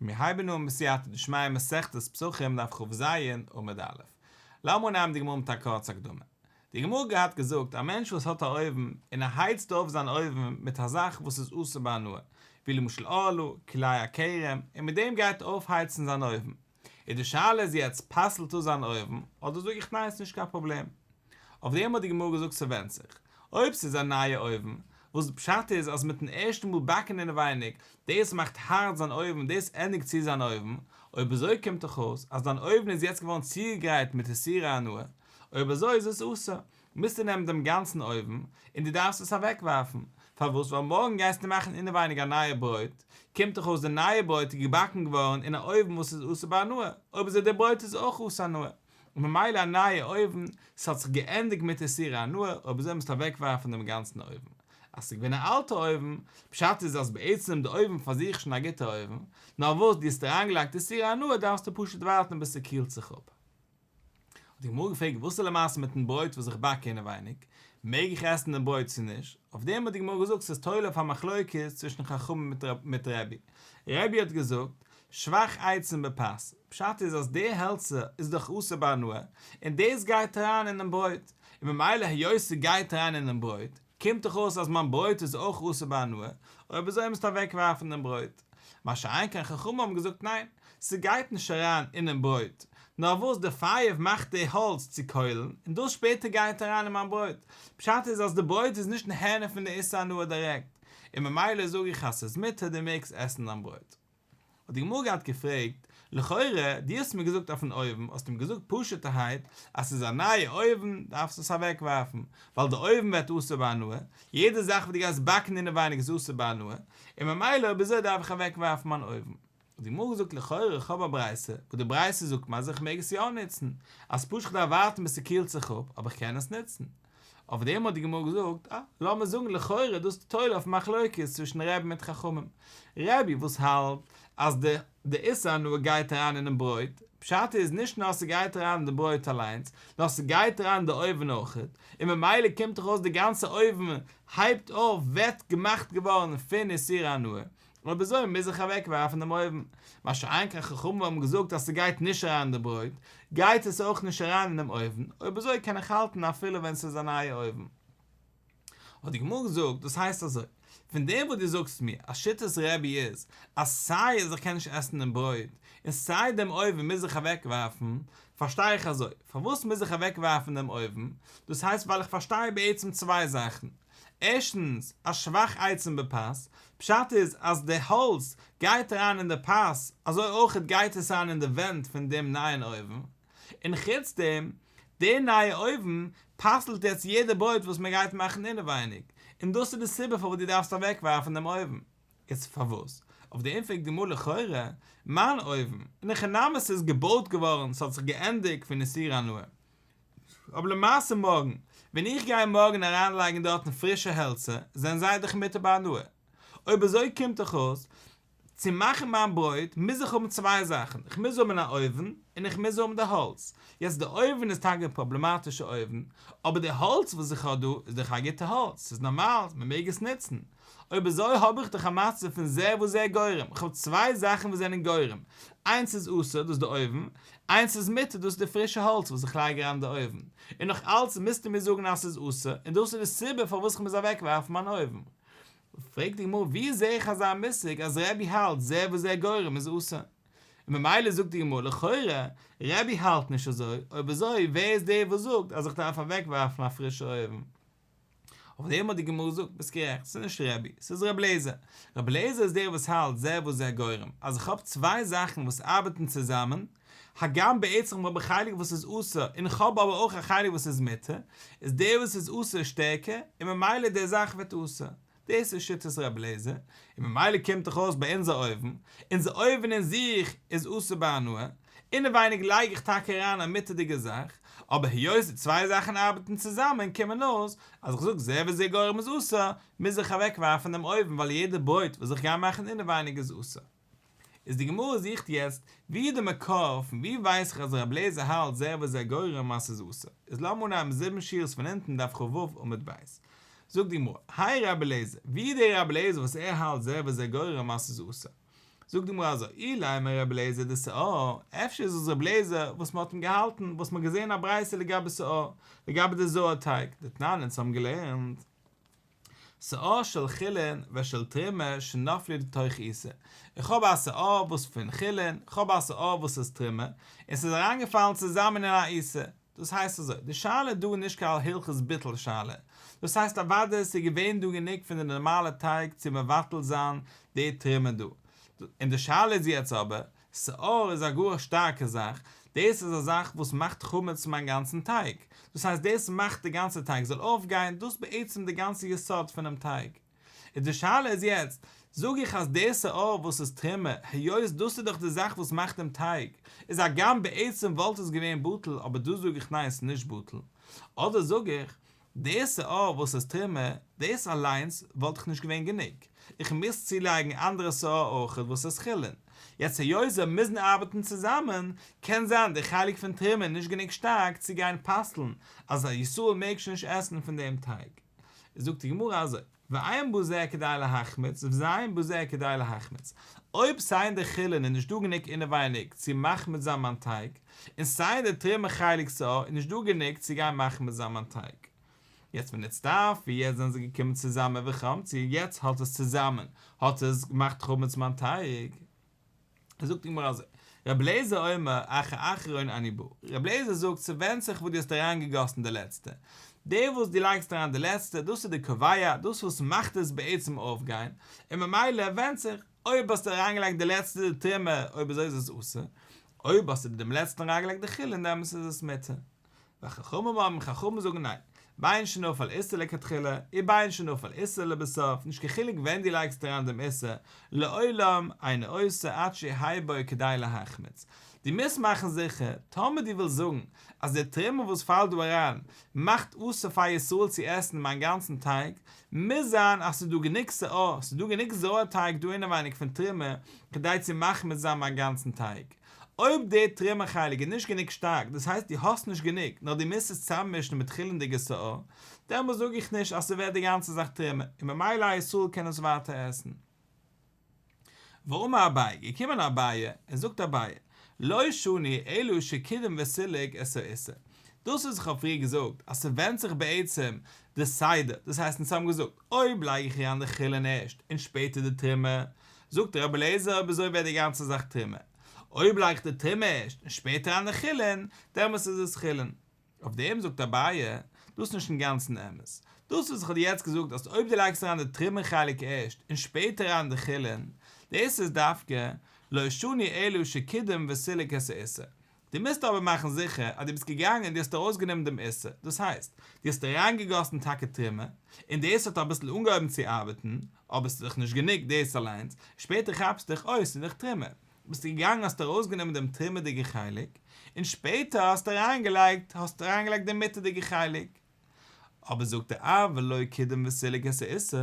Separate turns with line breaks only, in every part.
מיר הייבן אן בסייעתא דשמיא מסכת פסחים דף כ"ז עמוד א'. לאמיר אנהייבן די גמרא מיט א קורצע הקדמה. די גמרא האט געהאט געזאגט א מענטש וואס האט א אויוון און ער הייצט אויף זיין אויוון מיט א זאך וואס איז אסור בהנאה, ווי למשל ערלה, כלאי הכרם, און מיט דעם גייט ער אויפהייצן זיין אויוון. איז די שאלה איז יעצט פסל'ט דאס זיין אויוון, אדער זאג איך ניין ס'נישט קיין פראבלעם. אויף דעם האט די גמרא געזאגט ס'ווענדט זיך, אויב ס'איז א נייע אויוון, וואס די פשט איז אז מיטן ערשטן מאל באקן אינעווייניג, דאס מאכט הארט זיין אויוון, דאס ענדיגט צו זיין אויוון, אויב אזוי קומט דאך אויס אז דיין אויוון איז יעצט געווארן צוגעגרייט מיט איסורי הנאה, אויב אזוי איז עס אסור, מוזטו נעמען דעם גאנצן אויוון און דו דארפסט עס אוועקווארפן, פארוואס ווייל מארגן גייסטו מאכן אינעווייניג א נייע ברויט, קומט דאך אויס די נייע ברויט איז געבאקן געווארן אין א אויוון וואס איז אסור בהנאה, אויב אזוי די ברויט איז אויך אסור הנאה, און ממילא א נייע אויוון, ס'האט זיך געענדיגט מיט איסורי הנאה, אויב אזוי מוזטו אוועקווארפן דעם גאנצן אויוון. אז ס'איז געווען א אלטע אויוון, פשט איז אז בעצם די אויוון פאר זיך שוין א גוטע אויוון, נאר וואס דו האסט אריינגעלייגט איסורי הנאה דארפסטו פשוט ווארטן ביז ס'קילט זיך אפ. האט די גמרא געפרעגט וואס איז למעשה מיטן ברויט וואס איך באק אינעווייניג, מעג איך עסן דעם ברויט צו נישט? אויף דעם האט די גמרא געזאגט ס'איז תולה אויף א מחלוקת צווישן חכמים מיט רבי. רבי האט געזאגט, שבח עצים בפת, פשט איז אז די העלצער איז דאך אסור בהנאה, און דאס גייט אריין אינעם ברויט, און ממילא היות ס'גייט אריין אינעם ברויט, קומט דאך אויס אז מיין ברויט איז אויך אסור בהנאה, אויב אזוי מוזטו אוועק ווארפן דעם ברויט. מה שאין כן חכמים האבן געזאגט ניין, ס'גייט נישט אריין אינעם ברויט, נאר וואס די פייער מאכט די האלץ צו קוילן, און דאס שפעטער גייט אריין אין מיין ברויט. פשט איז אז די ברויט איז נישט נהנה פון די איסור הנאה דירעקט, און ממילא זאג איך אז ס'איז מותר דו מעגסט עסן דיין ברויט. האט די גמרא געהאט געפרעגט, לכאורה, דו האסט מיר געזאגט אויפן אויוון, האסטו מיר געזאגט פשוט'ערהייט אז ס'איז א נייע אויוון, דארפסט עס אוועקווארפן, ווייל די אויוון ווערט אסור בהנאה, יעדע זאך וואס דו גייסט באקן אינעווייניג איז אסור בהנאה, און ממילא אויב אזוי דארף איך אוועקווארפן מיין אויוון. האט די גמרא געזאגט, לכאורה איך האב א ברייתא, וואס די ברייתא זאגט מיר אז איך מעג עס יא נוצן, אז פשוט כ'דארף ווארטן ביז ס'קילט זיך אפ, אבער כ'קען עס נוצן. אויף דעם האט די גמרא געזאגט, אה, לאמיר זאגן לכאורה דאס איז תולה אויף מחלוקת צווישן רבי מיט חכמים. רבי וואס האלט אז די די איסור הנאה גייט אריין אינעם ברויט, פשט איז נישט נאר ס'גייט אריין אין די ברויט אליינס, נאר ס'גייט אריין אין די אויוון אויכעט, און ממילא קומט דאך אויס די גאנצע אויוון הייבט אויף ווערט געמאכט געווארן פון איסור הנאה, אויב אזוי מוז איך אוועק ווארפן דעם אויוון. מה שאין כן חכמים האבן געזאגט אז ס'גייט נישט אריין אין די ברויט, גייט עס אויך נישט אריין אינעם אויוון, אויב אזוי קען איך האלטן אפילו ווען ס'איז א נייע אויוון. האט די גמרא געזאגט, דאס הייסט אזוי, פון דעם וואס דו זאגסט מיר אז שיטת רבי איז אז סיי אז איך קען נישט עסן דעם ברויט, און סיי דעם אויוון מוז איך אוועק ווארפן, פארשטיי איך אזוי, פארוואס מוז איך אוועק ווארפן דעם אויוון, דאס הייסט ווייל איך פארשטיי בעצם צוויי זאכן, ערשטנס, א שבח עצים בפת, פשט איז אז די האלץ גייט אריין אין די פת, אזוי אויכעט גייט עס אריין אין די ווענט פון דעם נייען אויוון, און חוץ דעם, די נייע אויוון פסל'ט יעצט יעדע ברויט וואס מען גייט מאכן אינעווייניג, און דאס איז די סיבה פארוואס דו דארפסט אוועקווארפן דעם אויוון. איצט פארוואס? אויף דעם פרעגט די גמרא לכאורה, מיין אויוון, אין הכי נמי ס'איז געבויט געווארן, ס'האט זיך געענדיגט פון איסור הנאה. אבער למעשה מארגן, ווען איך גיי מארגן אריינלייגן דארטן פרישע העלצער, זענען זיי דאך מותר בהנאה. אויב אזוי קומט דאך אויס, צו מאכן מיין ברויט מוז איך האבן צוויי זאכן, איך מוז האבן א אויוון, און איך מוז האבן די האלץ. יעצט די אויוון איז טאקע א פראבלעמאטישע אויוון, אבער די האלץ וואס איך האב דא איז דאך א גוטע האלץ, ס'איז נארמאל, מ'מעג עס נוצן. אויב אזוי האב איך דאך א מצב פון זה וזה גורם, איך האב צוויי זאכן וואס זענען גורם, איינס איז אסור, דאס איז די אויוון, איינס איז מותר, דאס איז די פרישע האלץ וואס איך לייג אריין אין די אויוון, און נאך אלץ מוזטו מיר זאגן אז ס'איז אסור, און דאס איז די סיבה פארוואס איך מוז אוועקווארפן מיין אויוון. פרעגט די גמרא ווי זעה איך אזא מושג אז רבי האלט זה וזה גורם איז אסור? און ממילא זאגט די גמרא לכאורה רבי האלט נישט אזוי, אויב אזוי ווער איז דער וואס זאגט אז איך דארף אוועקווארפן א פרישע אויוון? אויף דעם האט די גמרא געזאגט, ביסט גערעכט, ס'איז נישט רבי, ס'איז רבי אליעזר. רבי אליעזר איז דער וואס האלט זה וזה גורם, אז איך האב צוויי זאכן וואס ארבעטן צוזאמען, הגם בעצם איך האב א חלק וואס איז אסור און איך האב אבער אויך א חלק וואס איז מותר, איז דער וואס איז אסור שטערקער, און ממילא די זאך ווערט אסור. דאס איז שיטת רבי אליעזר, און ממילא קומט דאך אויס ביי אונזער אויוון, אונזער אויוון אין זיך איז אסור בהנאה, אינעווייניג לייג איך טאקע אריין א מותר'דיגע זאך, אבער היות די צוויי זאכן ארבעטן צוזאמען קומען אויס אז איך זאג זה וזה גורם איז אסור, מוז איך אוועק ווארפן דעם אויוון ווייל יעדע ברויט וואס איך גיי מאכן אינעווייניג איז אסור. איז די גמרא זוכט יעצט ווי איז די מקור פון ווי ווייס איך אז רבי אליעזר האלט זה וזה גורם אז ס'איז אסור, איז לאמיר אנהייבן זיבן שורות פון אונטן דף כ"ו עמוד ב'. זאגט די גמרא, היי רבי אליעזר, ווי איז דער רבי אליעזר וואס ער האלט זה וזה גורם אז ס'איז אסור? זאגט די גמרא אזוי, אילימא רבי אליעזר דשאור, אפשר איז עס רבי אליעזר וואס מען האט אים געהאלטן, וואס מען האט געזען א ברייתא לגבי שאור, לגבי די זויערטייג, דתנן אונז האבן געלערנט, שאור של חולין ושל תרומה שנפלו לתוך עיסה, איך האב א שאור וואס פון חולין, איך האב א שאור וואס איז תרומה, און ס'איז אריינגעפאלן צוזאמען אין א עיסה, דאס הייסט אזוי, די שאלה איז דא נישט קיין הלכות ביטול שאלה, דאס הייסט אוודאי ס'איז געווען דא גענוג פון די נארמאלע טייג צו מבטל זיין די תרומה דא, און די שאלה איז יעצט אבער, שאור איז א גאר שטארקע זאך, דאס איז א זאך וואס מאכט חמץ מיין גאנצן טייג, דאס הייסט דאס מאכט די גאנצע טייג זאל אויפגיין, דאס בעצם די גאנצע יסוד פונעם טייג. איז די שאלה איז יעצט, זאג איך אז די שאור וואס איז תרומה, היות דאס איז דאך די זאך וואס מאכט דעם טייג, איז הגם בעצם וואלט עס געווען בטל אבער דא זאג איך ניין ס'איז נישט בטל, אדער זאג איך, די שאור וואס איז תרומה, דאס אליינס וואלט דאך נישט געווען גענוג, איך מוז צולייגן אנדערע שאור אויכעט וואס איז חולין, יעצט היות זיי מוזן ארבעטן צוזאמען, קען זיין די חלק פון תרומה איז נישט גענוג שטארק צו גיין פסל'ן אז א ישראל מעג שוין נישט עסן פון דעם טייג. זאגט די גמרא אזוי, ואין בזה כדי להחמיץ ואין בזה כדי להחמיץ, אויב סיי אין די חולין איז נישט דא גענוג אינעווייניג צו מחמיץ זיין מיין טייג, און סיי אין די תרומה חלק שאור איז נישט דא גענוג צו גיין מחמיץ זיין מיין טייג. יעצט ונצטרפו, יעצט זענען זיי געקומען צוזאמען וחמצו, יעצט האט עס צוזאמען האט עס געמאכט חמץ מיין טייג. זאגט די גמרא אזוי, רבי אליעזר אומר אחר אחרון אני בא, רבי אליעזר זאגט ס'ווענדט זיך וואס דו האסט אריינגעגאסן די לעצטע, די וואס דו לייגסט אריין די לעצטע דאס איז די קובע, דאס וואס מאכט עס בעצם אויפגיין, און ממילא ווענדט זיך, אויב האסטו אריינגעלייגט די לעצטע די תרומה אויב אזוי איז עס אסור, אויב האסטו דעם לעצטן אריינגעלייגט די חולין דעמאלטס איז עס מותר. וחכמים אומרים חכמים זאגן ניין, בין שנפל איסור לכתחילה, ובין שנפל איסור לבסוף, נישט קיין חילוק ווען דו לייגסט אריין דעם איסור, לעולם אינו אוסר עד שיהא בו כדי להחמיץ. דו מוזט מאכן זיכער, טאמער דו ווילסט זאגן אז די תרומה וואס פאלט דא אריין מאכט אסור פאר ישראל צו עסן מיין גאנצן טייג, מוז זיין אז ס'איז דא גענוג שאור, ס'איז דא גענוג זויערטייג דא אינעווייניג פון תרומה כדי צו מחמיץ זיין מיין גאנצן טייג. אויב די תרומה חלק איז נישט גענוג שטארק, דאס הייסט דו האסט נישט גענוג, נאר דו מוזט עס צוזאממישן מיט חולין'דיגע שאור, דעמאלס זאג איך נישט אז ס'ווערט די גאנצע זאך תרומה, און ממילא א ישראל קען עס ווייטער עסן. ואמר אביי, געקומען אביי, און זאגט אביי, לא שנו אלא שקידם וסילק את האיסור. דאס וואס איך האב פריער געזאגט, אז ס'ווענדט זיך בעצם די סדר, דאס הייסט אונז האבן געזאגט, אויב לייג איך אריין די חולין ערשט און שפעטער די תרומה, זאגט רבי אליעזר אויב אזוי ווערט די גאנצע זאך תרומה, אויב לייג איך די תרומה ערשט און שפעטער אריין די חולין, דעמאלס איז עס חולין. אויף דעם זאגט אביי, דאס איז נישט אינגאנצן אמת. דאס וואס איך האב דיר יעצט געזאגט אז אויב דו לייגסט אריין די תרומה חלק ערשט און שפעטער אריין די חולין, דאס איז דווקא לא שנו אלא שקידם וסילק את האיסור. דו מוזט אבער מאכן זיכער אז דו ביסט געגאנגען און דו האסט ארויסגענומען דעם איסור, דאס הייסט, דו האסט אריינגעגאסן טאקע תרומה, און דאס האט אביסל אנגעהויבן צו ארבעטן, אבער ס'איז דאך נישט גענוג דאס אליינס, שפעטער כאפסטו דיך, אוי, ס'איז דאך תרומה, ביסטו געגאנגען האסט ארויסגענומען דעם תרומה'דיגע חלק, און שפעטער האסטו אריינגעלייגט האסטו אריינגעלייגט דעם מותר'דיגע חלק. אבער זאגט ער אבל לא קידם וסילק את האיסור,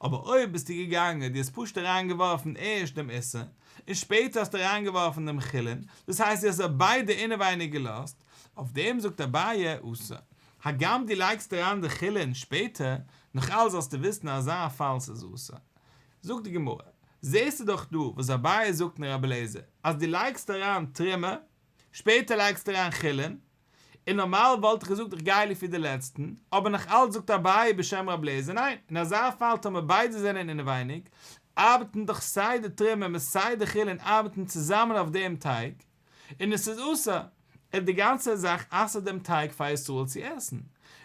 אבער אויב ביסטו געגאנגען דו האסט פשוט אריינגעווארפן ערשט דעם איסור, און שפעטער האסטו אריינגעווארפן דעם חולין, דאס הייסט דו האסט זיי ביידע אינעווייניג געלאזט, אויף דעם זאגט אביי אסור, הגם דו לייגסט אריין די חולין שפעטער, נאך אלס זאלסטו וויסן אז אזא פאל ס'איז אסור. זאגט די גמרא, זעסטו דאך דא וואס אביי זאגט אין רבי אליעזר, אז דו לייגסט אריין תרומה, שפעטער לייגסטו אריין חולין, און נארמאל וואלט איך געזאגט איך גיי לפי די לעצטן, אבער נאך אלץ זאגט אביי בשם רבי אליעזר ניין, אין אזא פאל טאמער ביידע זענען אינעווייניג, ארבעטן דאך סיי די תרומה מיט סיי די חולין ארבעטן צוזאמען אויף דעם טייג, און עס איז אסור, און די גאנצע זאך אסר'ט דעם טייג פאר ישראל צו עסן.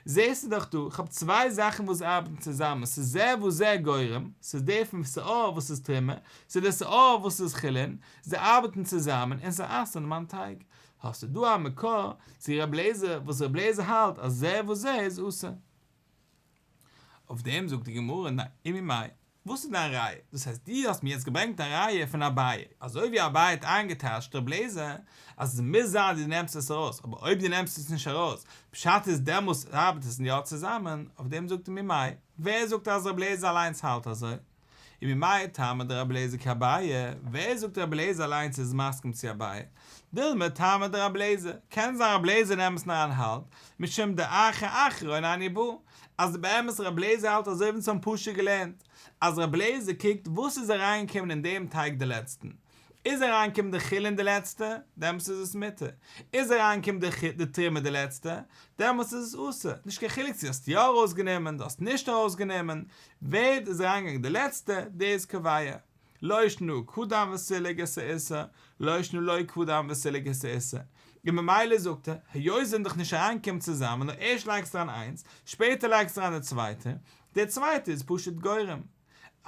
זעסטו דאך דא, כ'האב צוויי זאכן וואס ארבעטן צוזאמען, ס'איז זה וזה גורם, ס'איז די פון שאור וואס איז תרומה, ס'איז די שאור וואס איז חולין, זיי ארבעטן צוזאמען און זיי אסר'ן מיין טייג. האסטו דא א מקור צו ר' אליעזר וואס ר' אליעזר האלט אז זה וזה איז אסור. אויף דעם זאגט די גמרא ניין, וממאי, וואס איז דיין ראיה? דאס הייסט דו האסט מיר יעצט געברענגט א ראיה פון אביי, אזוי ווי אביי האט איינגעטייטשט ר' אליעזר אז עס מוז זיין אז דו נעמסט עס ארויס, אבער אויב דו נעמסט עס נישט ארויס, פשט איז דעמאלס ארבעט עס יא צוזאמען, אויף דעם זאגט ער ממאי, ווער זאגט אז ר' אליעזר אליינס האלט אזוי? וממאי טעמא דרבי אליעזר כאביי, ווער זאגט רבי אליעזר אליינס איז מסכים צו אביי? דילמא טעמא דרבי אליעזר, קען זיין רבי אליעזר אין אמת'ן אריין האלט, משום דאחר אחרון אני בא, אז באמת רבי אליעזר האלט אזוי ווי אונז האבן פשוט געלערנט, אז רבי אליעזר קוקט וואס איז אריינגעקומען אין דעם טייג די לעצטן. איז אריינגעקומען די חולין די לעצטע, דעמאלטס איז עס מותר. איז אריינגעקומען די תרומה די לעצטע, דעמאלטס איז עס אסור. נישט קיין חילוק צו האסט יא ארויסגענומען, דו האסט נישט ארויסגענומען, ווער איז אריינגעגאנגען די לעצטע, דער איז קובע. לא שנא קדם וסילק את האיסור, לא שנא לא קדם וסילק את האיסור. און ממילא זאגט ער, היות זיי זענען דאך נישט אריינגעקומען צוזאמען נאר ערשט לייגסטו אריין איינס, שפעטער לייגסטו אריין די צווייטע, די צווייטע איז פשוט גורם.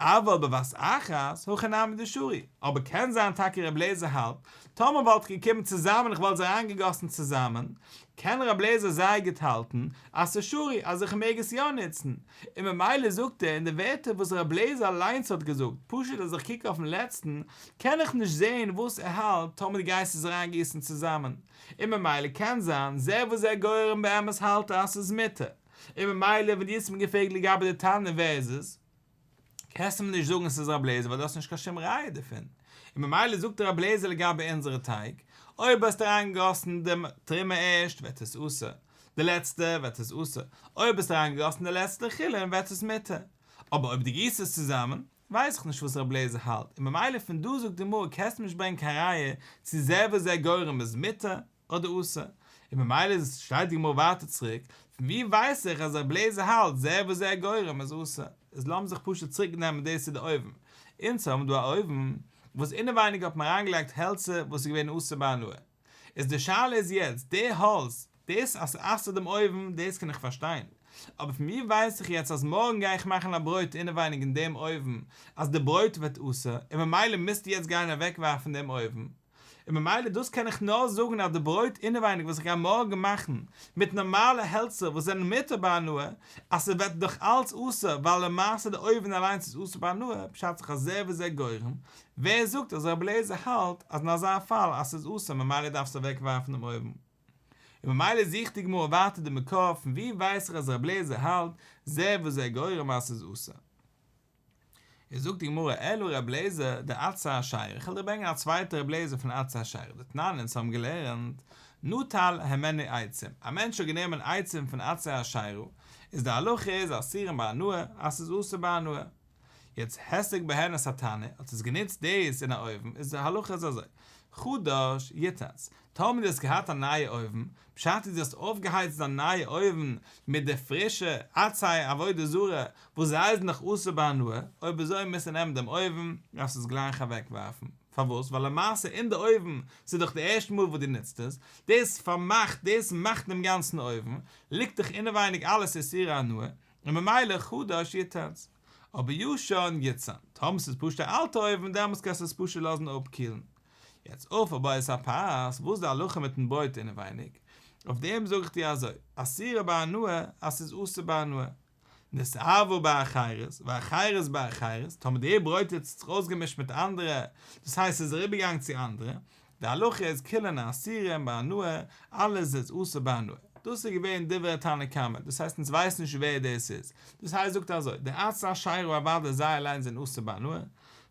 אבל בבת אחת, הכי נמי דשרי, אבער קען זיין טאקע ר' לעזער האלט, טאמער וואלט איך געקומען צוזאמען איך וואלט זיי אריינגעגאסן צוזאמען, קען ר' לעזער זייער גוט האלטן אז ס'איז שרי אז איך מעג עס יא נוצן, און ממילא זאגט ער אין די ווערטער וואס ר' לעזער אליינס האט געזאגט, פשוט אז איך קוק אויפן לעצטן קען איך נישט זעהן וואס ער האלט טאמער דו גייסט עס אריינגיסן צוזאמען, און ממילא קען זיין זה וזה גורם באמת האלט ער אז ס'איז מותר. און ממילא ווען דו האסט מיר געפרעגט לגבי די תנא ווער איז עס, קענסטו מיר נישט זאגן עס איז רב לעזער ווייל דו האסט נישט קיין שום ראיה דערפון, און ממילא זאגט רב לעזער לגבי אונזערע טייג, אויב האסטו אריינגעגאסן די תרומה ערשט ווערט עס אסור, די לעצטע ווערט עס אסור, אויב האסטו אריינגעגאסן די לעצטע חולין ווערט עס מותר, אבער אויב דו גיסט עס צוזאמען, ווייס איך נישט וואס רב לעזער האלט, און ממילא פון דא זאגט די גמרא קענסטו מיר נישט ברענגען קיין ראיה צו זה וזה גורם איז מותר, אדער אסור, און ממילא איז שטייט די גמרא ווייטער צוריק, פון ווי ווייס איך אז רבי אליעזר האלט זה וזה גורם איז אסור, איז לאמיר זיך פשוט צוריק נעמען דאס צו די אויוון, אונז האבן דא א אויוון וואס אינעווייניג האט מען אריינגעלייגט העלצער וואס איז געווען אסור בהנאה, איז די שאלה איז יעצט די האלץ, דאס אז ס'אסר'ט דעם אויוון דאס קען איך פארשטיין, אבער פון ווי ווייס איך יעצט אז מארגן גיי איך מאכן א ברויט אינעווייניג אין דעם אויוון אז די ברויט ווערט אסור, און ממילא מוזטו יעצט גיין אוועקווארפן דעם אויוון. און ממילא דאס קען איך נאר זאגן אז די ברויט אינעווייניג וואס איך גיי מארגן מאכן מיט נארמאלע העלצער וואס זענען מותר בהנאה, אז ס'ווערט דאך אלץ אסור ווייל למעשה די אויוון אליינס איז אסור בהנאה, פשט זיך אז זה וזה גורם, ווער זאגט אז רבי אליעזר האלט אז אין אזא פאל אז ס'איז אסור ממילא דארפסטו אוועק ווארפן דעם אויוון? און ממילא זוכט די גמרא ווייטער די מקור פון ווי ווייס איך אז רבי אליעזר האלט זה וזה גורם אז ס'איז אסור? איז זאגט די גמרא אלא ר' אליעזר דעצי אשירה, איך וועל דיר ברענגען א צווייטע ר' אליעזר פון עצי אשירה, דתנן אונז האבן געלערנט, נטל הימנו עצים, א מענטש האט גענומען עצים פון עצי אשירה, איז די הלכה איז אסורים בהנאה, אז ס'איז אסור בהנאה. יעצט הסיק בהן את התנור, האט עס גענוצט דאס אין א אויוון, איז די הלכה איז אזוי, חדש יותץ, טאמער דו האסט געהאט א נייע אויוון, פשט איז דו האסט אויפגעהייצט דיין נייע אויוון מיט די פרישע עצי עבודה זרה וואס זיי זענען דאך אסור בהנאה, אויב אזוי מוזטו נעמען דעם אויוון, דארפסט עס גלייך אוועקווארפן, פארוואס? ווייל למעשה אין די אויוון, ס'איז דאך די ערשטע מאל וואס דו נוצט עס, דאס פארמאכט, דאס מאכט דעם גאנצן אויוון, ליגט דאך אינעווייניג אלעס איסורי הנאה, און ממילא חדש יותץ. אבער ישן יוצן, טאמער ס'איז פשוט א אלטע אויוון דעמאלטס קענסטו עס פשוט לאזן אפקילן. יעצט אפה בו את הפת, וואס איז די הלכה מיטן ברויט אינעווייניג? אויף דעם זאג איך דיר אזוי, אסורה בהנאה אז ס'איז אסור בהנאה. נתערבה באחרות, ואחרות באחרות, טאמער די ברויט האט זיך אויסגעמישט מיט אנדערע, דאס הייסט ס'איז אריבערגעגאנגען צו אנדערע, די הלכה איז כולן אסורים בהנאה, אלעס איז אסור בהנאה. דאס איז געווען דברי תנא קמא, דאס הייסט אונז ווייסן נישט ווער דאס איז. דאס הייסט זאגט אזוי, די עצי אשירה אוודאי זיי אליינס זענען אסור בהנאה,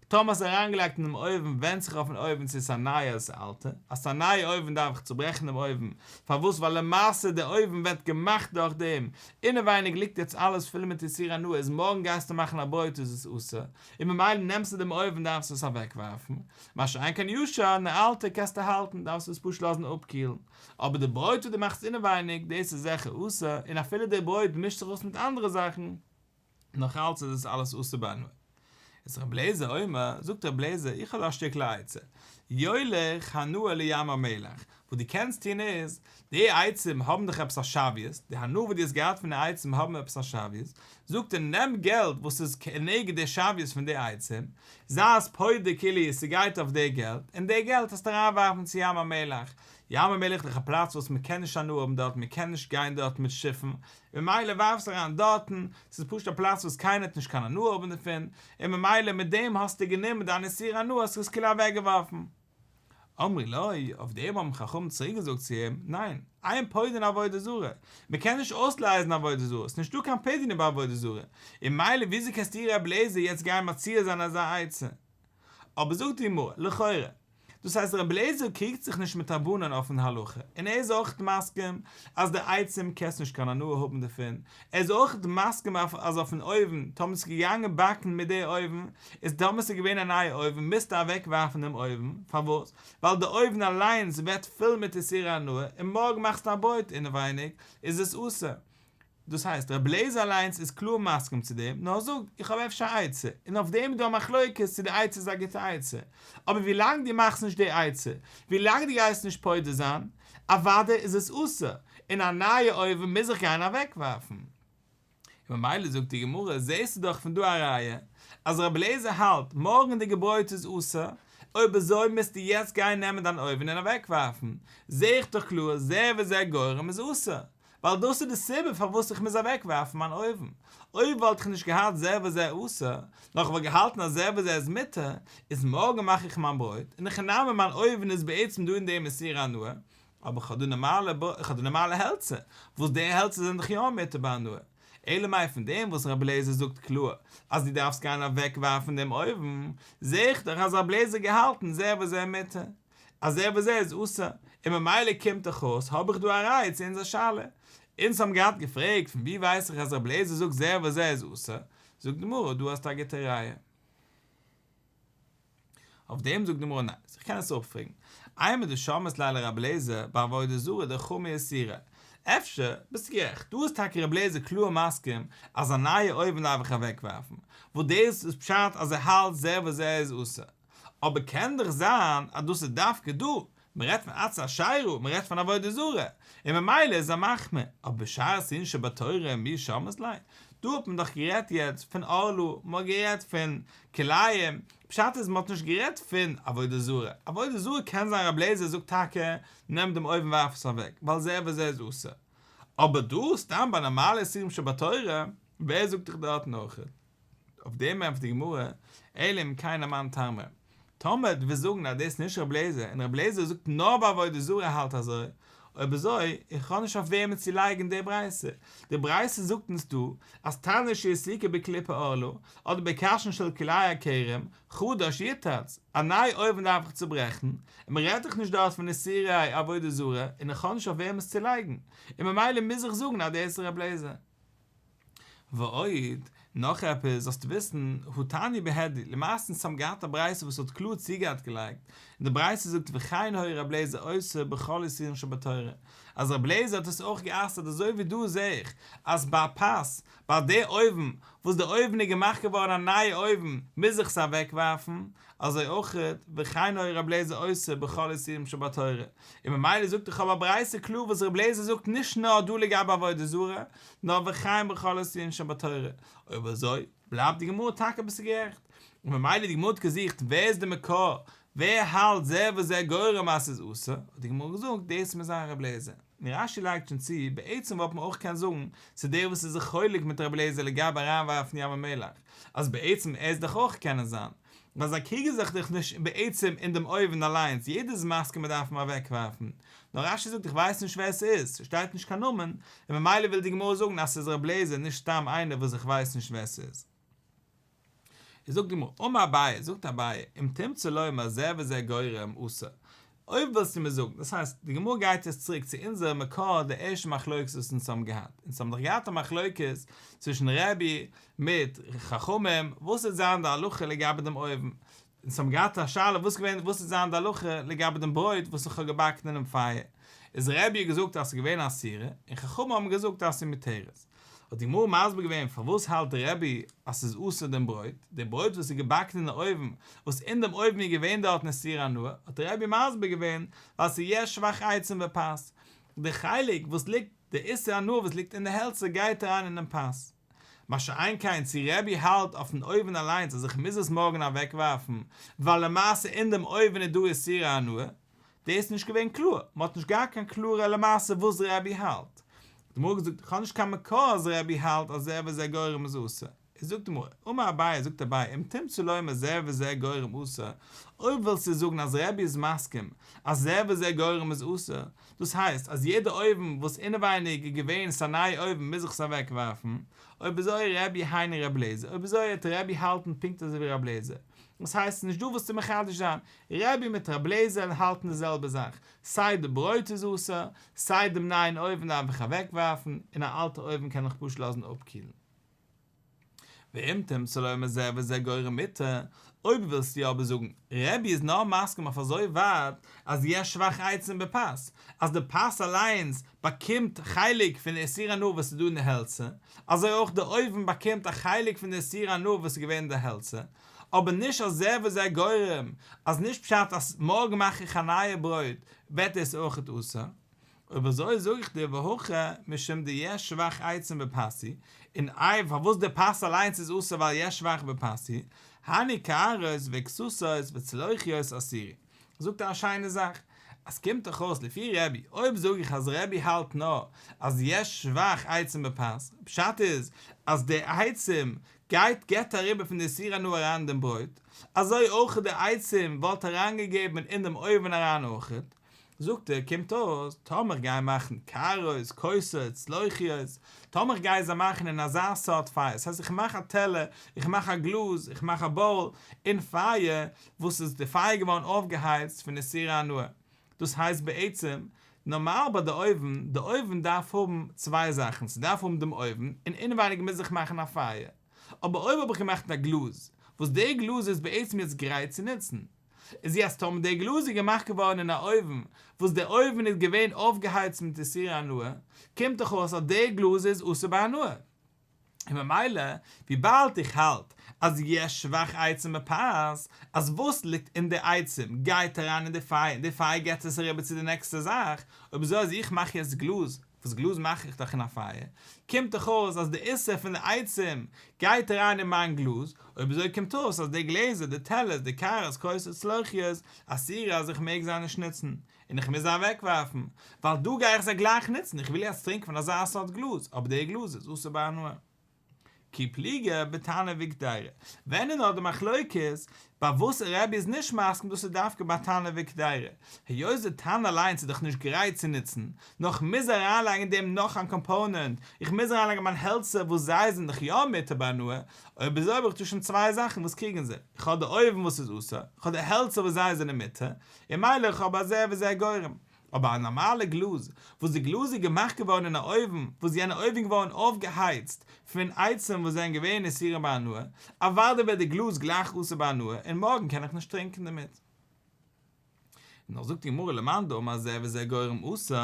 טאמער האסט אריינגעלייגט אינעם אויוון ווענדט זיך אויפן אויוון צו עס איז א נייע אדער ס'איז אלטע, אז ס'איז א נייע אויוון דארף איך צוברעכן דעם אויוון, פארוואס ווייל למעשה די אויוון ווערט געמאכט דורך דעם, אינעווייניג ליגט יעצט אלעס פול מיט איסור הנאה איז מארגן גייסטו מאכן א ברויט איז עס אסור, און ממילא נעמסטו דעם אויוון דארפסטו עס אוועקווארפן, מה שאין כן ישן, א אלטע קענסטו האלטן דארפסטו עס פשוט לאזן אפקילן, אבער די ברויט וואס דו מאכסט אינעווייניג דאס איז זיכער אסור, און אפילו די ברויט מישט זיך אויס מיט אנדערע זאכן, נאך אלץ איז עס אלעס אסור בהנאה. איז רבי אליעזר אומר, זאגט רבי אליעזר, איך האב דא א שטיקל עצה, יוליך הנאה לים המלח, וואס דו קענסט טון איז, די עצים האבן דאך עפעס א שוויות, די הנאה וואס דו האסט געהאט פון די עצים האבן עפעס א שוויות, זאגט ער, נעם געלט וואס איז כנגד די שוויות פון די עצים, זיי עס פודה כאילו ס'גייט אויף די געלט, און די געלט זאלסטו אריינווארפן צו ים המלח, ים המלח איז דאך א פלאץ וואס מ'קען נישט הנאה האבן דארט, מ'קען נישט גיין דארט מיט שיפן, ממילא ווארפסט אריין דארטן, ס'איז פשוט א פלאץ וואס קיינער האט נישט קיין הנאה האבן דערפון, און ממילא מיט דעם האסטו גענומען דיין איסור הנאה האסטו עס כאילו אוועקגעווארפן. אמרו לו, אויף דעם האבן חכמים צוריק געזאגט צו אים, ניין, אין פודין עבודה זרה, מען קען נישט אויסלייזן עבודה זרה, ס'איז נישטא קיין פדיון ביי עבודה זרה, און ממילא וויאזוי קענסטו ר' אליעזר יעצט גיין מציע זיין אזא עצה? אבער זאגט די גמרא, לכאורה. דאס הייסט רבי אליעזר קריגט זיך נישט מיט רבנן אויפן הלכה, און ער איז אויך מסכים אז די עצים קענסט נישט קיין הנאה האבן דערפון, ער איז אויך מסכים אז אויפן אויוון, טאמער ביסט געגאנגען באקן מיט די אויוון, איז טאמער ס'איז געווען א נייע אויוון מוזטו אוועק ווארפן דעם אויוון, פארוואס? ווייל די אויוון אליינס ווערט פול מיט איסורי הנאה, און מארגן מאכסטו א ברויט אינעווייניג איז עס אסור. דאס הייסט רבי אליעזר אליינס איז קלאר מסכים צו דעם, נאר ער זאגט, איך האב אפשר א עצה, און אויף דעם איז דא א מחלוקת צו די עצה איז א גוטע עצה, אבער ווי לאנג דו מאכסט נישט די עצה, ווי לאנג דו גייסט נישט פודה זיין, אוודאי איז עס אסור, און א נייע אויוון מוז איך גיין אוועקווארפן. און ממילא זאגט די גמרא, זעסטו דאך פון דא א ראיה, אז רבי אליעזר האלט, מארגנדיגע ברויט איז אסור, אויב אזוי מוזטו יעצט גיין נעמען דיין אויוון און אוועקווארפן, זע איך דאך קלאר, זה וזה גורם איז אסור. ווייל דאס איז די סיבה פארוואס איך מוז אוועקווארפן מיין אויוון. אויב וואלט איך נישט געהאט זה וזה אסור, נאר איך וואלט געהאלטן אז זה וזה איז מותר, איז מארגן מאך איך מיין ברויט, אין הכי נמי מיין אויוון איז בעצם דא אין דעם איסור הנאה, אבער איך האב דא נארמאלע איך האב דא נארמאלע העלצער, וואס די העלצער זענען דאך יא מותר בהנאה. אלא מאי פון דעם וואס רבי אליעזר זאגט קלאר אז דו דארפסט גיין אוועקווארפן דעם אויוון, זע איך דאך אז רבי אליעזר געהאלטן זה וזה מותר. אז זה וזה איז אסור, און ממילא קומט דאך אויס האב איך דא א ראיה צו אונזער שאלה. אונז האבן געהאט געפרעגט פון ווי ווייס איך אז רבי אליעזר זאגט זה וזה איז אסור, זאגט די גמרא דא האסטו א גוטע ראיה. אויף דעם זאגט די גמרא ניין, איך קען עס אפפרעגן, אימר דשמעת ליה לרבי אליעזר בעבודה זרה דחמי איסורא, אפשר ביסטו גערעכט, דא איז טאקע רבי אליעזר קלאר מסכים אז א נייע אויוון דארף איך אוועקווארפן, וואס דאס איז פשט אז ער האלט זה וזה איז אסור. אבער קען דאך זיין אז דאס איז דווקא דא, מען רעדט פון עצי אשירה, מען רעדט פון עבודה זרה, און ממילא איז ער מחמיר, אבער בשאר איסורין שבתורה מי שמעת ליה, דא האט מען דאך גערעדט יעצט פון ערלה, מען האט גערעדט פון כלאים, פשט איז מען האט נישט גערעדט פון עבודה זרה, עבודה זרה קען זיין רבי אליעזר זאגט טאקע נעם דעם אויוון ווארף עס אוועק, ווייל זה וזה איז אסור, אבער דא סתם ביי נארמאלע איסורים שבתורה, ווער זאגט דיך דארטן אויך? אויף דעם ענטפערט די גמרא, אלא אם כן אמאן תאמר, טאמער דו ווילסט זאגן אז דאס איז נישט רבי אליעזר און רבי אליעזר זאגט נאר ביי עבודה זרה האלט אזוי, אויב אזוי, איך האב נישט אויף וועמען צו לייגן די ברייתא, די ברייתא זאגט אונז דא אז תנור שהסיקו בקליפי ערלה, אדער בקשין של כלאי הכרם, חדש יותץ, א נייע אויוון דארף איך צוברעכן, און מען רעדט דאך נישט דארט פון איסורי עבודה זרה, און איך האב נישט אויף וועם עס צו לייגן, און ממילא מוז איך זאגן אז דאס איז רבי אליעזר. ועוד, נאך עפעס זאלסטו וויסן, הא תניא בהדיא, למעשה אונז האבן געהאט א ברייתא וואס האט קלאר צוגעהאט געלייגט, און די ברייתא זאגט וכן היה רבי אליעזר אוסר בכל איסורין שבתורה, אז רבי אליעזר האט עס אויך גע'אסר'ט אזוי ווי דא זעה איך אז ביי פת, ביי די אויוון, וואס די אויוון איז געמאכט געווארן א נייע אויוון, מוז איך עס אוועקווארפן, אזוי אויכעט, וכן היה רבי אליעזר אוסר בכל איסורים שבתורה, און ממילא זאגט איך האב א ברייתא קלאר וואס רבי אליעזר זאגט נישט נאר דא לגבי עבודה זרה, נאר וכן בכל איסורין שבתורה, אויב אזוי בלייבט די גמרא טאקע ביסטו גערעכט, און ממילא די גמרא האט געזוכט ווער איז די מקור, ווער האלט זה וזה גורם אז ס'איז אסור, האט די גמרא געזאגט דאס מוז זיין רבי אליעזר, און רש"י לייגט שוין צו, בעצם וואלט מען אויך קענען זאגן ס'איז דער וואס איז זיך חולק מיט רבי אליעזר לגבי אריינווארפן ים המלח, אז בעצם ער איז דאך אויך קענען זיין, ווייל זיי קריגן זיך דאך נישט בעצם אין דעם אויוון אליינס, יעדער איז מסכים מען דארף אים אוועקווארפן, נאר רש"י זאגט איך ווייס נישט ווער ס'איז, ס'שטייט נישט קיין נאמען, און ממילא וויל די גמרא זאגן אז ס'איז ר' אליעזר נישט סתם איינער וואס איך ווייס נישט ווער ס'איז. איז זאגט די גמרא, אמר אביי, זאגט אביי, אם תמצא לומר זה וזה גורם אסור, אויב ווילסטו מיר זאגן, דאס הייסט, די גמרא גייט יעצט צוריק צו אונזער מקור די ערשטע מחלוקת וואס אונז האבן געהאט, אונז האבן דאך געהאט א מחלוקת צווישן רבי מיט חכמים, וואס וועט זיין די הלכה לגבי דעם אויוון, אונז האבן געהאט א שאלה וואס געווען וואס וועט זיין די הלכה לגבי דעם ברויט וואס איך האב געבאקן אינעם פייער, איז רבי האט געזאגט אז ס'איז געווען אסורה, און חכמים האבן געזאגט אז ס'איז מותרת. האט די גמרא מסביר געווען פארוואס האלט רבי אז ס'איז אסור דעם ברויט, די ברויט וואס איז געבאקן אין די אויוון, וואס אין דעם אויוון איז געווען דארטן איסור הנאה, האט רבי מסביר געווען ווייל ס'איז יש שבח עצים בפת, די חלק וואס ליגט, די איסור הנאה וואס ליגט אין די העלצער גייט אריין אינעם פת. מה שאין כן צו רבי האלט אויפן אויוון אליינס אז איך מוז עס מארגן אוועקווארפן ווייל למעשה אין דעם אויוון איז דא איסור הנאה, דאס איז נישט געווען קלאר, מען האט נישט געהאט קיין קלארע למעשה וואס רבי האלט. די גמרא האט געזאגט, איך האב נישט קיין מקור אז רבי האלט אז זה וזה גורם איז אסור. איז זאגט די גמרא, אמר אביי, זאגט אביי, אם תמצא לומר זה וזה גורם אסור, אויב ווילסטו זאגן אז רבי איז מסכים אז זה וזה גורם איז אסור, דאס הייסט אז יעדע אויוון וואס אינעווייניג איז געווען ס'א נייע אויוון מוז איך עס אוועקווארפן, אויב אזוי רבי היינו רבי אליעזר, אויב אזוי וועט רבי האלטן פונקט אזוי ווי רבי אליעזר. דאס הייסט ס'איז נישט דא וואס צו מחדש זיין, רבי מיט רבי אליעזר האלטן די זעלבע זאך, סיי די ברויט איז אסור, סיי דעם נייען אויוון דארף איך אוועקווארפן, און א אלטע אויוון קען איך פשוט לאזן אפקילן. ואם תמצא לומר זה וזה גורם מותר, אויב ווילסטו אבער זאגן, רבי איז נאר מסכים אויף אזוי ווייט אז יש שבח עצים בפת, אז די פת אליינס באקומט חלק פון די איסור הנאה וואס איז דא אין די העלצער, אזוי אויך די אויוון באקומט א חלק פון די איסור הנאה וואס איז געווען אין די העלצער, אבער נישט אז זה וזה גורם, אז נישט פשט אז מארגן מאך איך א נייע ברויט ווערט דאס אויכעט אסור. אויב אזוי זאג איך דיר והכא משום דיש שבח עצים בפת הוא, און איי פארוואס די פת אליינס איז אסור ווייל יש שבח בפת הוא, הני קערות וכסתות וצלוחיות אסירי. זאגט ער א שיינע זאך, אז קומט דאך אויס לפי רבי, אויב זאג איך אז רבי האלט נאר אז יש שבח עצים בפת, פשט איז אז די עצים גייט געבט אריבער פון די איסור הנאה אריין אין דעם ברויט, אזוי אויך די עצים וואלט אריינגעגעבן אין דעם אויווען אריין אויכעט, זאגט ער, קומט אויס, טאמער איך גיי מאכן קערות, כוסות, צלוחיות, טאמער איך גיי זיי מאכן אין אזא סארט פייער, ס'הייסט איך מאך א טעלער, איך מאך א גלאז, איך מאך א bowl, אין פייער, וואס איז די פייער געווארן אויפגעהייצט פון איסור הנאה. דאס הייסט בעצם, נארמאל ביי די אויוון, די אויוון דארף האבן צוויי זאכן, ס'דארף האבן דעם אויוון, און אינעווייניג מוז זיך מאכן א פייער. אבער אויב האב איך געמאכט א גלאז, וואס די גלאז איז בעצם יעצט גרייט צו נוצן, איז יעצט טאמער די גלאז איז געמאכט געווארן אין א אויוון וואס דער אויוון איז געווען אויפגעהייצט מיט איסור הנאה, קומט דאך אויס אז די גלאז איז אסור בהנאה. און ממילא וויבאלד איך האלט אז יש שבח עצים בפת, אז וואס ליגט אין די עצים גייט אריין אין די פייער און די פייער געבט עס אריבער צו די נעקסטע זאך, אויב אזוי אז איך מאך יעצט גלאז, וואס גלאז מאך איך דאך אין א פייער, קומט דאך אויס אז די איסור פון די עצים גייט אריין אין מיין גלאז, אויב אזוי קומט אויס אז די גלעזער, די טעלערס, די קערות, כוסות, צלוחיות, אסורה אז איך מעג זיי נישט נוצן, און איך מוז זיי אוועקווארפן, ווייל דא גיי איך זיי גלייך נוצן, איך וויל יעצט טרינקען פון אזא סארט גלאז, אבער די גלאז איז אסור בהנאה. כי פליגי בתנור וקדירה, ווען איז נאר די מחלוקת, ביי וואס רבי איז נישט מסכים דאס איז דווקא ביי תנור וקדירה, היות די תנור אליינס איז דאך נישט גרייט צו נוצן, נאר איך מוז אריינלייגן אין דעם נאך א component, איך מוז אריינלייגן מיין העלצער וואס זיי זענען דאך יא מותר בהנאה, אויב אזוי האב איך דא שוין צוויי זאכן וואס קריגן זיך, איך האב די אויוון וואס איז אסור, איך האב די העלצער וואס זיי זענען מותר, און מילא איך האב א זה וזה גורם. אבער א נארמאלע גלאז, וואס די גלאז איז געמאכט געווארן אין א אויוון, וואס יענע אויוון געווארן אויפגעהייצט פון עצים וואס זענען געווען אסורים בהנאה, אוודאי ווערט די גלאז גלייך אסור בהנאה, און מארגן קען איך נישט טרינקען דערמיט. און דאך זאגט די גמרא למאן דאמר זה וזה גורם אסור,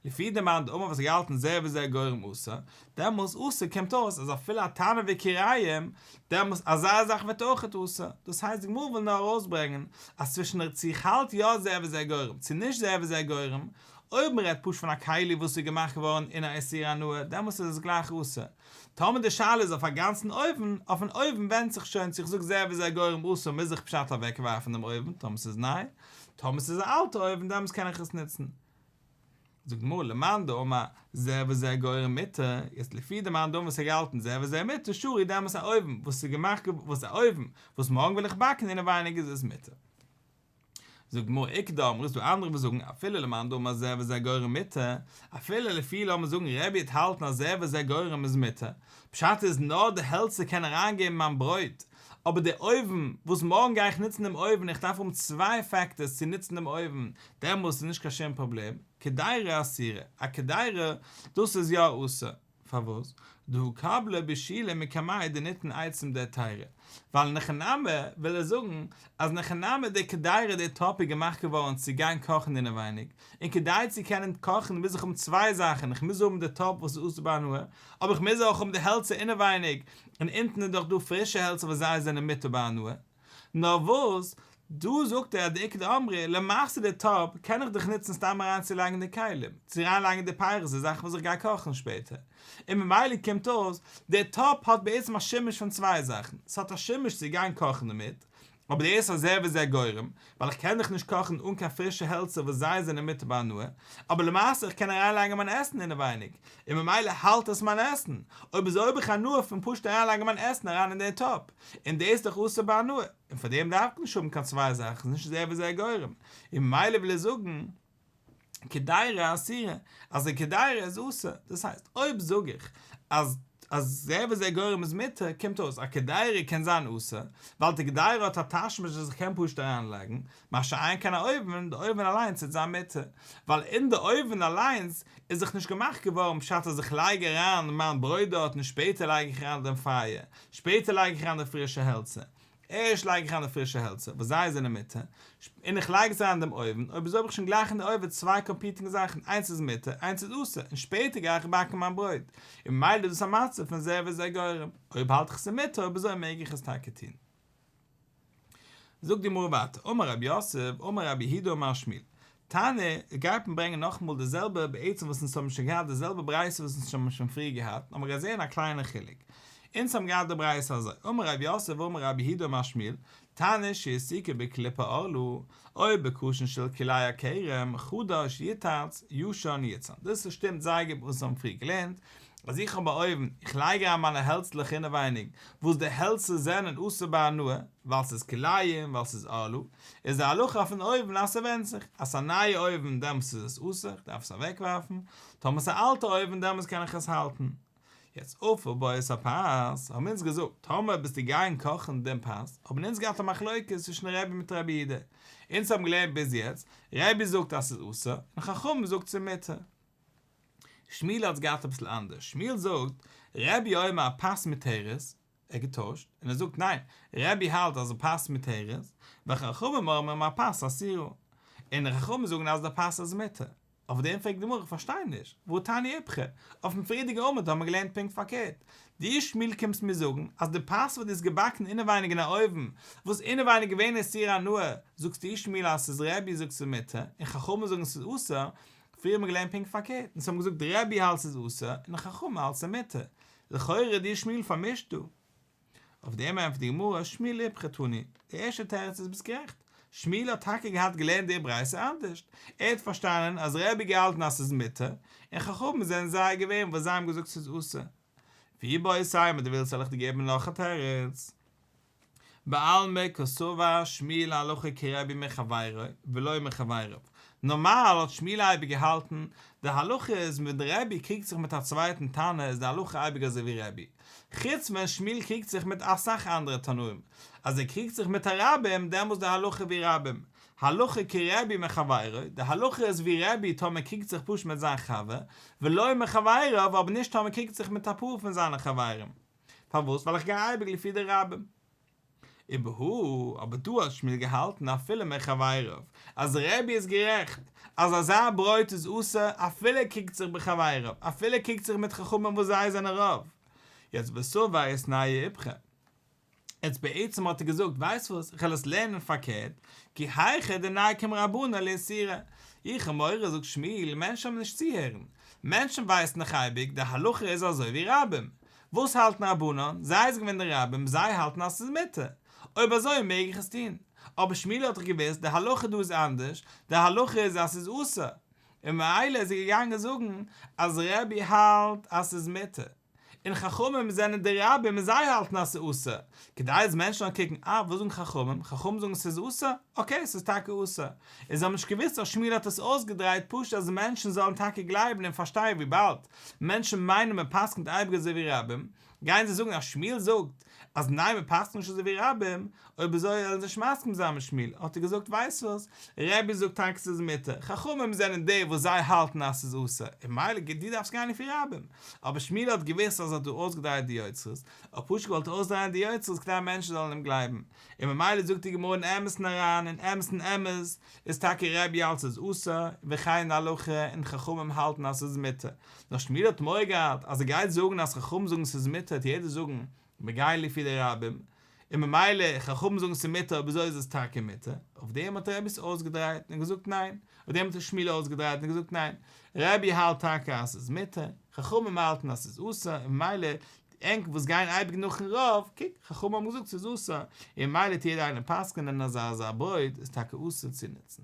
לפי די מאן דאמר וואס האט געהאלטן זה וזה גורם אסור, דעמאלס אסור קומט אויס אז אפילו א תנור וכירים, דעמאלס אזא זאך ווערט אויכעט אסור, דאס הייסט די גמרא וויל נאר ארויסברענגען אז צווישן צו איך האלט יא זה וזה גורם צו נישט זה וזה גורם, אויב מען רעדט פשוט פון א כלי וואס איז געמאכט געווארן אין א איסור הנאה דעמאלס איז עס גלייך אסור, טאמער די שאלה איז אויף א גאנצן אויוון, אויפן אויוון ווענדט זיך שוין צו איך זאג זה וזה גורם אסור מוז איך פשט אוועקווארפן דעם אויוון טאמער ס'איז ניי, טאמער ס'איז א אלטע אויוון דעמאלס קען איך עס נוצן. זאגט די גמרא למאן דאמר זה וזה גורם מותר, יעצט לפי די מאן דאמר וואס האט געהאלטן זה וזה מותר שרי דעמאלס א אויוון וואס איז געמאכט וואס א אויוון וואס מארגן וויל איך באקן אינעווייניג איז עס מותר. זאגט די גמרא איכא דאמרי איז דא אנדערע וואס זאגן אפילו למאן דאמר זה וזה גורם מותר, אפילו לפי לאמיר זאגן רבי האט האלטן אז זה וזה גורם איז מותר, פשט איז נאר די העלצער קען אריינגעבן מיין ברויט, אבער די אויוון, וואס מארגן גיי איך נוצן דעם אויוון, איך דארף האבן צוויי factors צו נוצן דעם אויוון, דעמאלס איז נישט קיין שום פראבלעם, קדירה אסירה, א קדירה, דאס איז יא אסור, פארוואס? דהא קבלה בישולא מקמיה דניתון עצים דהיתירא, ווייל אין הכי נמי וויל ער זאגן אז אין הכי נמי די קדירה די טאפ איז געמאכט געווארן צו גיין קאכן אינעווייניג, און כדי צו קענען קאכן מוז איך האבן צוויי זאכן, איך מוז האבן די טאפ וואס איז אסור בהנאה, אבער איך מוז אויך האבן די העלצער אינעווייניג, און אונטן איז דאך דא פרישע העלצער וואס זיי זענען מותר בהנאה. נאר וואס, דא זאגט ער אז די איכא דאמרי, למעשה די טאפ קען איך דאך נוצן סתם אריינצולייגן די כלים, צו אריינלייגן די פירות די זאכן וואס איך גיי קאכן שפעטער, און ממילא קומט אויס, די טאפ האט בעצם א שימוש פון צוויי זאכן, ס'האט א שימוש צו גיין קאכן דערמיט, אבער דאס איז א זה וזה גורם, ווייל איך קען דאך נישט קאכן אן קיין פרישע העלצער וואס זיי זענען מותר בהנאה, אבער למעשה איך קען אריינלייגן מיין עסן אינעווייניג, און ממילא האלט עס מיין עסן, אויב אזוי האב איך הנאה פון פשוט אריינלייגן מיין עסן אריין אין די טאפ, און דאס איז דאך אסור בהנאה, און פאר דעם דארף איך נישט האבן קיין צוויי זאכן, ס'איז נישט זה וזה גורם, און ממילא וויל ער זאגן. קדירה אסירה, אז די קדירה איז אסור, דאס הייסט אויב זאג איך אז. אז זה וזה גורם איז מותר, קומט אויס א קדירה קען זיין אסור, ווייל די קדירה האט א תשמיש וואס איך קען פשוט אריינלייגן, מה שאין כן א אויוון, די אויוון אליינס וועט זיין מותר, ווייל אין די אויוון אליינס איז דאך נישט געמאכט געווארן פשט אז איך לייג אריין מיין ברויט דארט און שפעטער לייג איך אריין דעם פייער, שפעטער לייג איך אריין די פרישע העלצער, ערשט לייג איך אריין די פרישע העלצער וואס זיי זענען מותר, און איך לייג עס אריין אין דעם אויוון, אויב אזוי האב איך שוין גלייך אין די אויוון צוויי competing זאכן, איינס איז מותר, איינס איז אסור, און שפעטער גיי איך באקן מיין ברויט, און ממילא איז דאס א מצב פון זה וזה גורם, אויב האלט איך עס איז מותר אויב אזוי מעג איך עס טאקע טון. זאגט די גמרא ווייטער, אמר רב יוסף, אמר רב יהודה אמר שמואל, תנא, גייט מען ברענגען נאכאמאל די זעלבע בעצם וואס אונז האבן שוין געהאט די זעלבע ברייתא וואס אונז האבן שוין פריער געהאט, נאר מ'גייט זעהן א קליינע חילוק. אונז האבן געהאט די ברייתא אזוי, אמר רב יוסף אמר רב יהודה אמר שמואל, תנור שהסיקו בקליפי ערלה, או בקשין של כלאי הכרם, חדש יותץ, ישן יוצן. דאס שטימט זייער גוט מיט וואס אונז האבן פריער געלערנט, אז איך האב א אויוון, איך לייג אריין מיינע העלצלעך אינעווייניג, וואס די העלצער זענען אסור בהנאה, ווייל ס'איז כלאים, ווייל ס'איז ערלה, איז די הלכה אויפן אויוון אז ס'ווענדט זיך, אז ס'איז א נייע אויוון דעמאלטס איז עס אסור, איך דארף עס אוועקווארפן, טאמער ס'איז א אלטע אויוון דעמאלטס קען איך עס האלטן. יעצט אפה בו את הפת, האבן אונז געזאגט, טאמער ביסטו געגאנגען קאכן דעם פת, האבן אונז געהאט א מחלוקת צווישן רבי מיט רבי יהודה, אונז האבן געלערנט ביז יעצט, רבי זאגט אז ס'איז אסור, און חכמים זאגט ס'איז מותר. שמואל האט עס געהאט אביסל אנדערש, שמואל זאגט, רבי אומר הפת מותרת, ער האט געטוישט, און ער זאגט ניין, רבי האלט אז הפת מותרת, וחכמים אומרים הפת אסורה, און די חכמים זאגן אז די פת איז מותר. אויף דעם פרעגט די גמרא איך פארשטיי נישט, והא תניא איפכא, אויפן פריערדיגן עמוד האבן מיר געלערנט פונקט פארקערט, דו שמואל קומסט מיר זאגן אז די פת וואס דו האסט געבאקן אינעווייניג אין א אויוון, וואס אינעווייניג געווען איסור הנאה, זאגסטו שמואל אז ס'איז רבי זאגט ס'איז מותר, און חכמים זאגן ס'איז אסור, פריער האבן מיר געלערנט פונקט פארקערט, אונז האבן געזאגט רבי האלט ס'איז אסור, און חכמים האלט ס'איז מותר, לכאורה דו שמואל פארמישט דא. אויף דעם ענטפערט די גמרא, שמואל איפכא תני, די ערשטע תירוץ איז ביסט גערעכט, שמואל האט טאקע געהאט געלערנט די ברייתא אנדערשט, ער האט פארשטאנען אז רבי געהאלטן אז ס'איז מותר, און חכמים זענען זיי געווען וואס זיי האבן געזאגט ס'איז אסור. ואיבעית אימא דו ווילסט זאל איך דיר געבן נאך א תירוץ. בעלמא קסבר שמואל הלכה כרבי מחבירו ולא מחבריו, נארמאל האט שמואל אייביג געהאלטן, די הלכה איז ווען די רבי קריגט זיך מיט א צווייטן תנא איז די הלכה אייביג אזוי ווי רבי, חוץ ווען שמואל קריגט זיך מיט אסאך אנדערע תנאים, אז ער קריגט זיך מיט א רבים דעמאלס די הלכה ווי רבים, הלכה כרבי מחבירו, די הלכה איז ווי רבי טאמער קריגט זיך פשוט מיט זיין חבר, ולא מחבריו אבער נישט טאמער קריגט זיך מיט אפאר פון זיינע חברים. פארוואס? ווייל איך גיי אייביג לפי די רבים. ובהא, אבער דא האט שמואל געהאלטן אפילו מחבריו, אז רבי איז גערעכט, אז אזא ברויט איז אסור אפילו ער קריגט זיך בחבריו, אפילו ער קריגט זיך מיט חכמים וואס זיי זענען רוב. יעצט וסבר איתנהו איפכא. יעצט בעצם האט ער געזאגט, ווייסט וואס, איך וועל עס לערנען פארקערט, כי היכי דניקום רבנן לאיסורא. איך האב מורא זאגט שמואל, מענטשן וועלן נישט צוהערן. מענטשן ווייסן דאך אייביג, די הלכה איז אזוי ווי רבים. וואס האלטן רבנן? זיי איז געווען די רבים, זיי האלטן אז ס'איז מותר. אויב אזוי מעג איך עס טון. אבער שמואל האט דאך געוואוסט די הלכה דא איז אנדערש, די הלכה איז אז ס'איז אסור. און ממילא איז ער געגאנגען זאגן אז רבי האלט אז ס'איז מותר. און חכמים זענען די רבים און זיי האלטן אז ס'איז אסור. כדי אז מענטשן זאלן קוקן, אה, וואס זאגן חכמים? חכמים זאגן ס'איז אסור? okay, ס'איז טאקע אסור. און זיי האבן נישט געוואוסט אז שמואל האט עס אויסגעדרייט פשוט אז מענטשן זאלן טאקע גלייבן און פארשטיין וויבאלד מענטשן מיינען מען פסק'נט אייביג אזוי ווי רבים, גייען זיי זאגן אז שמואל זאגט אז ניין מען פסק'נט נישט אזוי ווי רבים, אויב אזוי וועלן זיי נישט מסכים זיין מיט שמואל, האט ער געזאגט ווייסט וואס, רבי זאגט טאקע ס'איז מותר, חכמים זענען די וואס זיי האלטן אז ס'איז אסור, און ממילא דו דארפסט גיין לפי רבים, אבער שמואל האט געוואוסט אז ער האט דא אויסגעדרייט די יוצרות, ער האט פשוט געוואלט אויסדרייען די יוצרות כדי מענטשן זאלן אים גלייבן, און ממילא זאגט די גמרא אין אמת'ן אריין, אין אמת'ן אמת איז טאקע רבי האלט ס'איז אסור, וכן הלכה, און חכמים האלטן אז ס'איז מותר. נאר שמואל האט מורא געהאט אז ער גייט זאגן אז חכמים זאגן ס'איז מותר וועט יעדער זאגן מ'גייט לפי די רבים, און ממילא חכמים זאגן ס'איז מותר אויב אזוי איז עס טאקע מותר, אויף דעם האט רבי עס אויסגעדרייט און געזאגט ניין, אויף דעם האט שמואל אויסגעדרייט און געזאגט ניין, רבי האלט טאקע אז ס'איז מותר, חכמים האלטן אז ס'איז אסור, און ממילא ענק וואס גייען אייביג נאכן רוב, קוק, חכמים האבן געזאגט ס'איז אסור, און ממילא טוט יעדער איינער פסק'נען אז אזא ברויט איז טאקע אסור צו נוצן.